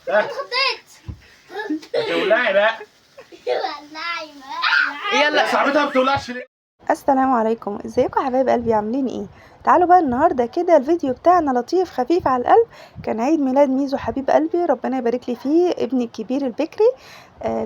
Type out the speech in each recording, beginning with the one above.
ولعها. تولعي بقى. يلا. صاحبتها ما بتولعش ليه؟ السلام عليكم، ازيكم يا حبايب قلبي؟ عاملين ايه؟ تعالوا بقى النهارده كده الفيديو بتاعنا لطيف خفيف على القلب. كان عيد ميلاد ميزو حبيب قلبي، ربنا يبارك لي فيه، ابني الكبير البكري.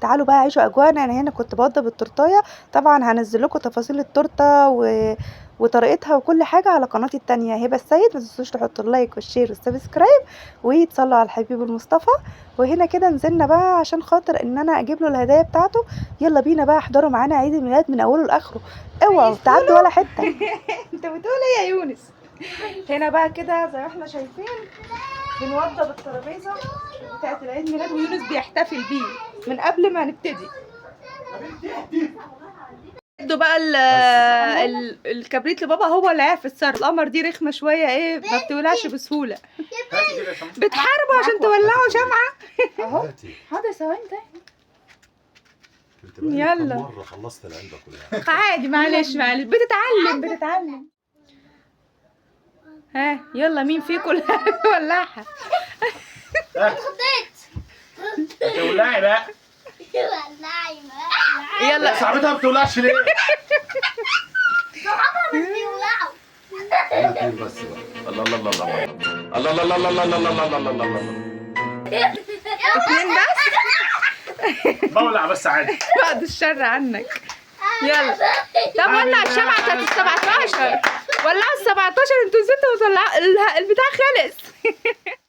تعالوا بقى عيشوا اجوانا. انا هنا كنت بوضب التورتايه، طبعا هنزل لكم تفاصيل التورتة وطريقتها وكل حاجة على قناتي التانية هبه السيد. ما تنسوش تحطوا ال like وال share وال subscribe وتصلوا على الحبيب المصطفى. وهنا كده نزلنا بقى عشان خاطر ان انا اجيب له الهدايا بتاعته. يلا بينا بقى احضروا معانا عيد الميلاد من اوله لاخره، اوعوا تعدوا ولا حتة. انت بتقول ايه يا يونس؟ هنا بقى كده زي ما احنا شايفين بنوضب الترابيزة بتاعت العيد ميلاد، ويونس بيحتفل بيه من قبل ما نبتدي. ادوا بقى الكبريت لبابا، هو اللي عارف السر. القمر دي رخمة شوية، ايه ما بتولعش بسهولة، بتحاربوا عشان تولعوا شمعة. اهو. حاضر ثواني. طيب انت بقالك يلا. كم مرة خلصت العلبة كلها؟ عادي، معلش معلش، بتتعلم بتتعلم. ها يلا، مين فيكم اللي ولعها؟ تولعي بقى. يلا. صاحبتها ما بتولعش ليه؟ احنا اتنين بس بقى. الله الله الله الله الله الله الله الله الله الله الله الله. اتنين بس. بولع بس عادي. بعد الشر عنك. يلا طب ولع الشمعة بتاعت ال 17، ولعوا ال 17، انتوا نسيتوا وطلعوا البتاع خلص.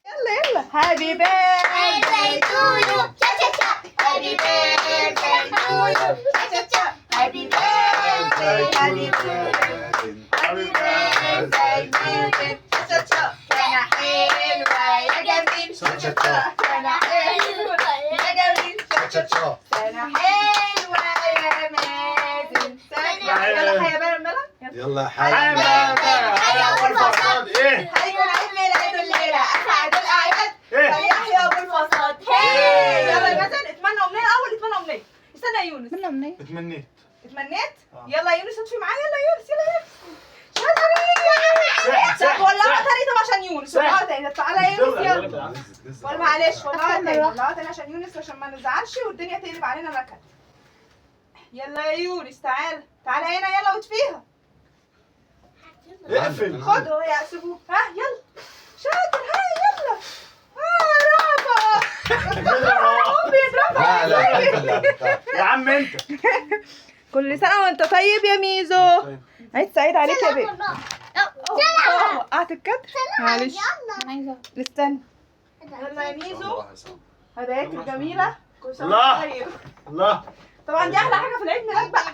يلا يلا، happy birthday to you, cha cha cha. Happy birthday to you, cha cha cha. Happy birthday, happy birthday, happy birthday to you, cha cha cha. سنة حلوة يا جميل، cha cha cha. سنة حلوة يا جميل، cha cha cha. سنة حلوة يا مازن، سنة. يلا حيا بقى الملا. يلا يا حبيبي. حيا أبو الفساد. ايه هيكون عيد ميلاد الليلة أسعد الأعياد، ايه فليحيا أبو الفساد. يلا يا مازن، اتمنى أمنية الأول، اتمنى أمنية. استنى يا يونس. اتمنى امنية. اتمنيت. اتمنيت؟ آه. يلا يا يونس اطفي معايا. يلا يا يونس، يلا يا يونس. شاطرين. طب ولعها تاني، طب عشان يونس ولعها تاني. طب تعالى يا يونس يلا. ولا معلش ولعها تاني، ولعها تاني عشان يونس، عشان ما نزعلش والدنيا تقلب علينا نكد. يلا يا يونس تعالى، تعالى هنا يلا واطفيها. اقفل. خدوا يا سيبوه. ها يلا شاطر، ها يلا. برافو. بيضربها. لا لا لا. يا عم انت. كل سنة وانت طيب يا ميزو، عيد سعيد عليك يا بيبي. وقعت الكتر، معلش استنى. يلا يا ميزو، هداياك الجميلة. كل سنة وانت طيب. الله. طبعا دي احلى حاجة في العيد ميلاد بقى،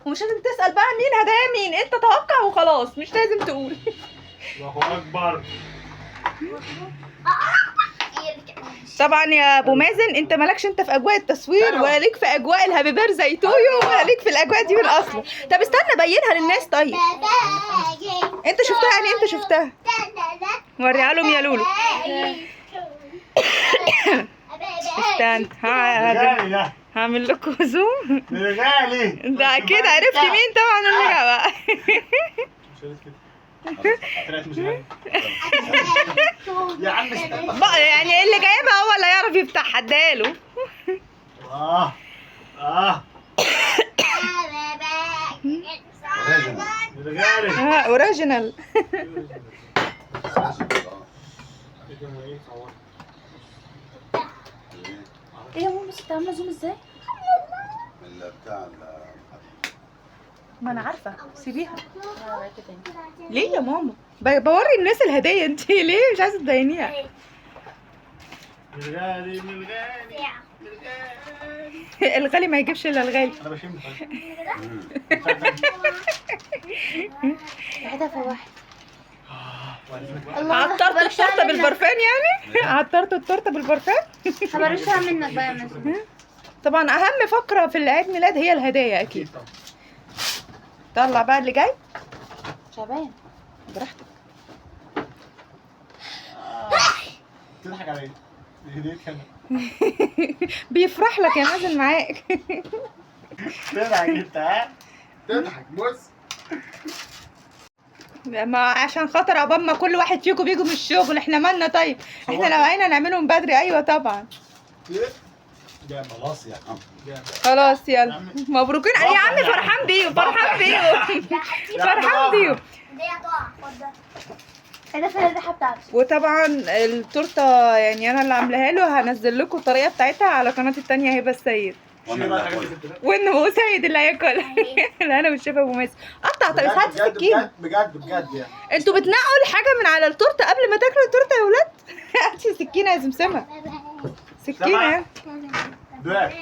ومش لازم تسأل بقى مين هدايا مين، انت توقع وخلاص، مش لازم تقول. الله اكبر. طبعا يا ابو مازن انت مالكش انت في اجواء التصوير، ولا ليك في اجواء ال happy birthday to you، ولا ليك في الاجواء دي من اصله. طب استنى بينها للناس. طيب انت شفتها يعني؟ انت شفتها؟ وريها لهم يا لولو. استنى غالي ده. هعمل لكم zoom. غالي ده اكيد عرفت مين طبعا اللي جاب بقى. طلعت مش غالي يا عم. استنى. بقى يعني اللي جايبها هو اللي هيعرف يفتحها، اداله. اه اه غالي. اه original. ايه يا ماما، بس انت عامله zoom ازاي؟ بتاع ما انا عارفه، سيبيها. ليه يا ماما؟ بوري الناس الهدايا، انت ليه مش عايزه تبينيها؟ الغالي من الغالي. الغالي. الغالي ما يجيبش الا الغالي. انا بشم. ريحتها فواحد. عطرت التورتة بالبرفان يعني؟ عطرت التورتة بالبرفان؟ هبرشها منك بقى يا مازن. طبعا اهم فقره في العيد ميلاد هي الهدايا اكيد. طلع بقى اللي جاي. شعبان براحتك. تضحك عليا. دي هديتك انا. بيفرح لك يا مازن معاك. تضحك انت ها؟ تضحك بص. ما عشان خاطر عقبال ما كل واحد فيكم بيجي من الشغل، احنا مالنا؟ طيب احنا لو عينا نعملهم بدري. ايوه طبعا. جامد. خلاص يا عم. جامد. خلاص يلا مبروكين يا عم. فرحان بيهم، فرحان بيهم، فرحان بيهم. دي هتقع، خد ده. ده فين الريحة بتاعته؟ وطبعا التورتة يعني انا اللي عاملاها له، هنزل لكم الطريقة بتاعتها على قناتي التانية هبه السيد. وانا اللي هاكلها. وان هو سيد اللي هياكلها. لا انا مش شايفه ابو مازن. قطع. طب هات بجد سكينة. بجد بجد بجد يعني. انتوا بتنقوا الحاجة من على التورتة قبل ما تاكلوا التورتة يا ولاد؟ هاتي سكينة يا سمسمه، سكينة. دولاب.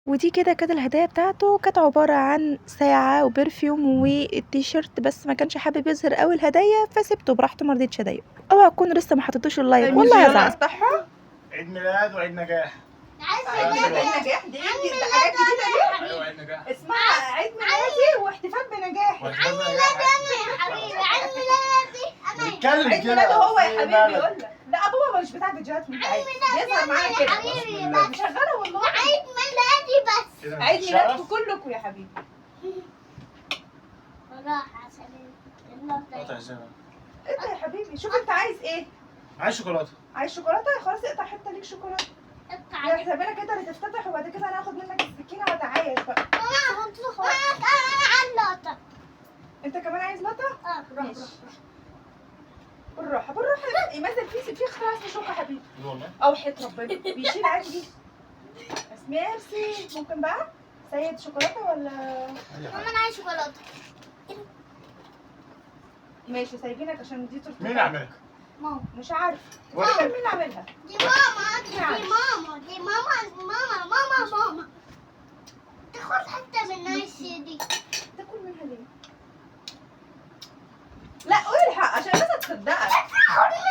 ودي كده كده الهدايا بتاعته كانت عبارة عن ساعة و perfume والتيشيرت، بس ما كانش حابب يظهر قوي الهدايا فسيبته براحته، ما رضيتش اضايقه. اوعى تكونوا لسه ما حطيتوش ال like، والله هزعل. اقطعها. عيد ميلاد وعيد نجاح. عيد نجاح دي حاجات جديدة دي. ايوه عيد نجاح. اسمها عيد ميلادي واحتفال بنجاحي. عيد يا حبيبي عيد ميلادي انا. بيتكلم عيد كده. ميلاده هو يا حبيبي يقول لك. لا بابا مش بتاع فيديوهات، مش عايز بيظهر معانا كده. حبيبي بس مشغله والله. عيد ميلادي بس. عيد ميلادكم كلكم يا حبيبي. راح عشان قطع الزمن. اقطع يا حبيبي، شوف انت عايز ايه. عايز شوكولاتة. عايز شوكولاتة؟ خلاص اقطع حتة ليك شوكولاتة. يا احسبها كده اللي تفتتح، وبعد كده انا هاخد منك السكينة واتعايش بقى. انا عايز لقطة. انت كمان عايز لقطة؟ اه. ماشي. بالراحة بالراحة. يمثل في اختراع اسمه شوكه حبيبي. والله. او حيط ربنا بيشيل عادي. بس ميرسي. ممكن بقى سيد شوكولاتة ولا؟ ماما انا عايز شوكولاتة. ماشي سايبينك عشان دي تورته. مين اللي عملها؟ ماما. مش عارفه مين اللي عاملها. دي ماما، دي ماما، دي ماما، ماما ماما ماما. تاخد حتة من الناس دي. تاكل منها ليه؟ لا قولي الحق عشان بس تصدقك.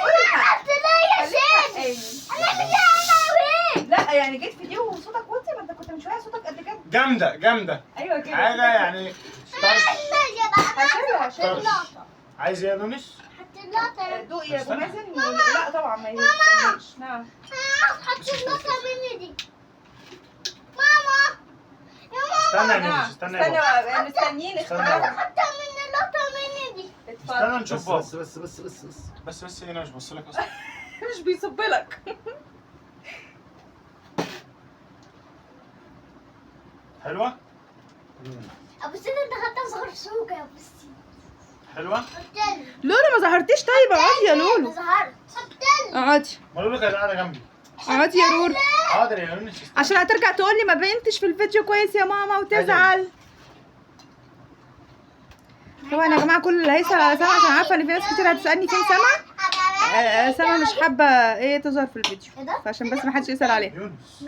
قولي الحق. لا يا شيخ انا كده انا وين؟ لا يعني جيت في دي وصوتك وطي، ما انت كنت من شوية صوتك قد كده. جامدة جامدة. ايوه كده حاجة يعني. هشيلها هشيلها. عايز ايه يا نونس؟ حط اللقطة. دوقي يا ابو مازن. لا طبعا ما يستناش. نعم. حط اللقطة مني دي. ماما يا ماما. استنى يا نونس، استنى يا بابا. مستنيين. استنى يا بابا. حط مني اللقطة مني دي. استنى نشوف بابا. بس بس بس بس بس بس بس انا مش بص لك اصلا. مش بيصب لك. حلوة؟ ابو سيد انت خدت اصغر سوق يا ابو سيد. حلوة؟ لولو ما ظهرتيش. طيب اقعدي يا لولو. ظهرت. اقعدي. ما لولو كانت قاعدة جنبي. اقعدي يا رورو. حاضر يا نونس. عشان هترجع تقول لي ما بينتش في الفيديو كويس يا ماما وتزعل. طبعا يا جماعة كل اللي هيسال على سما، عشان عارفه ان في ناس كتير هتسالني فين سما. سما مش حابة ايه تظهر في الفيديو، فعشان بس ما حدش يسال عليها. يونس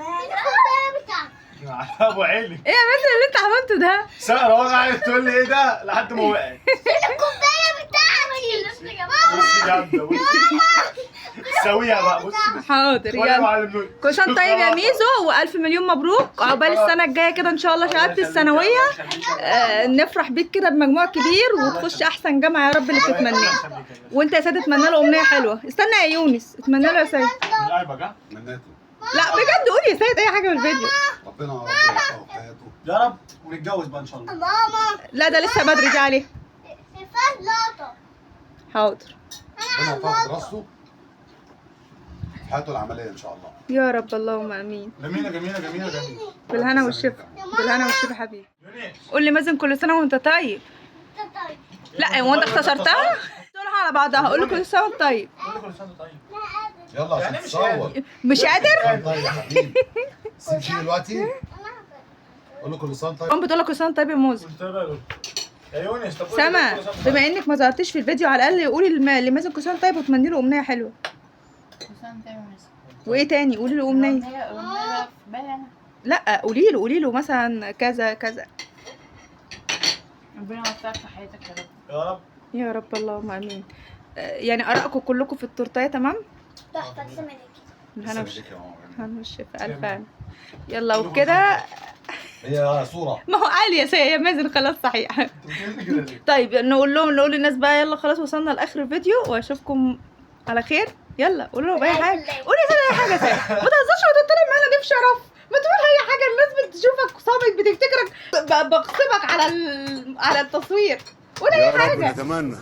ما ابو عيلي. ايه يا مازن اللي انت عملته ده؟ ساره وقعت تقول لي ايه ده لحد ما وقعت. الكوباية بتاعتي. بصي جامدة، بصي سويها بقى. بصي حاضر يلا. كل سنة طيب يا ميزو، والف مليون مبروك، عقبال السنة الجاية كده ان شاء الله شهادة الثانوية. نفرح بيك كده بمجموع كبير وتخش احسن جامعه يا رب اللي بتتمناه. وانت يا سيد اتمنى له امنية حلوة. استنى يا يونس، اتمنى له يا سيد. لا بجد قول يا سيد اي حاجة في الفيديو. ربنا يوفقه في حياته يا رب، ونتجوز بقى ان شاء الله. ماما لا ده لسه بدري دي عليه. لقطة. حاضر. ربنا يوفقه في دراسته، في حياته العملية ان شاء الله يا رب، اللهم امين. جميلة جميلة جميلة جميلة. بالهنا والشفا، بالهنا والشفا حبيبي. قول لي مازن كل سنة وانت طيب. لا هو انت اختصرتها؟ تقولها على بعضها. قول له كل سنة وانت طيب. قول له كل سنة وانت طيب. يلا عشان تصور. مش قادر؟ طيب يا حبيبي سيب شيء دلوقتي. قول له كل سنة طيب. قوم بتقول له كل سنة طيب يا موز. يا يونس. طب سما بما انك ما ظهرتيش في الفيديو، على الاقل قولي لمازن كل سنة طيب وتمني له امنية حلوة. كل سنة وانت طيب يا مازن. وايه تاني؟ قولي له امنية. امنية في بالي انا. لا قولي له، قولي له مثلا كذا كذا. ربنا يوفقك في حياتك يا رب. يا رب يا رب، اللهم امين. يعني ارائكم كلكم في التورتايه تمام؟ تحفة. تسلم ايديك. الهنا والشفا، الف هنا. يلا وبكده هي صوره. ما هو قال يا مازن خلاص صحيح. طيب نقول لهم، نقول للناس بقى يلا خلاص وصلنا لاخر الفيديو، واشوفكم على خير. يلا قولوا لهم اي حاجة. قولي يا سيدي اي حاجة يا سيدي. ما تهزرش وتطلع معانا ضيف شرف. ما تقول اي حاجة، الناس بتشوفك صامت بتفتكرك بغصبك على على التصوير. قول اي يا رب حاجة. نتمنى،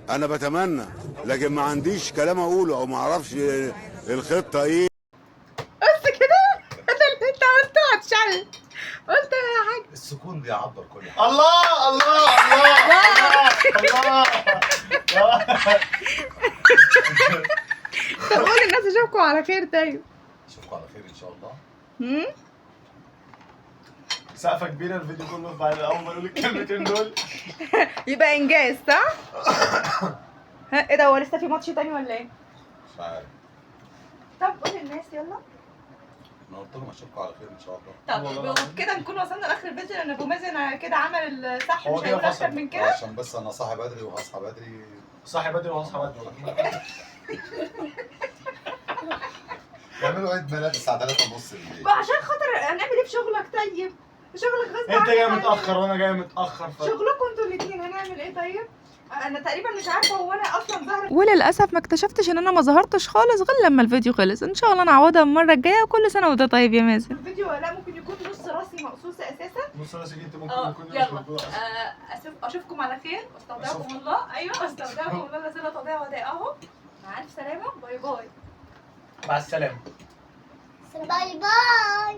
انا بتمنى، لكن ما عنديش كلام اقوله او ما اعرفش الخطة ايه. بس كده ده اللي انت قلته، هتشل قلت يا حاجة. السكون بيعبر كل حاجة. الله الله الله الله الله. طب قول للناس اشوفكم على خير. طيب اشوفكم على خير ان شاء الله. هم؟ سقفه كبيرة الفيديو كله بعد اول ما اقول الكلمتين دول. يبقى انجاز صح؟ ها ايه ده، هو لسه في ماتش تاني ولا ايه؟ مش عارف. طب قول للناس يلا. انا قلت لهم اشوفكم على خير ان شاء الله. طب والله. وبكده نكون وصلنا لاخر الفيديو، لان ابو مازن كده عمل الصح، هو مش كده هيقول اكتر فصل. من كده. عشان بس انا صاحي بدري وهصحى بدري. صاحي بدري وهصحى بدري. يعملوا عيد ميلاد الساعة 3:30 بالليل. وعشان خاطر هنعمل ايه في شغلك؟ طيب شغلك غصب انت جاي عنك. متاخر وانا جاي متاخر شغلكم انتوا الاثنين هنعمل ايه طيب؟ انا تقريبا مش عارفه هو انا اصلا ظاهره، وللاسف ما اكتشفتش ان انا ما ظهرتش خالص غير لما الفيديو خلص. ان شاء الله نعوضها المرة الجاية، وكل سنة وانت طيب يا مازن. الفيديو لا ممكن يكون نص راسي مقصوصة اساسا. نص راسك انت ممكن يكون مش يلا. موجود أصلاً. اشوفكم على خير، واستودعكم الله. ايوه استودعكم الله الذي لا تضيع ودائعه. مع الف سلامه، bye bye. مع السلامة. bye bye.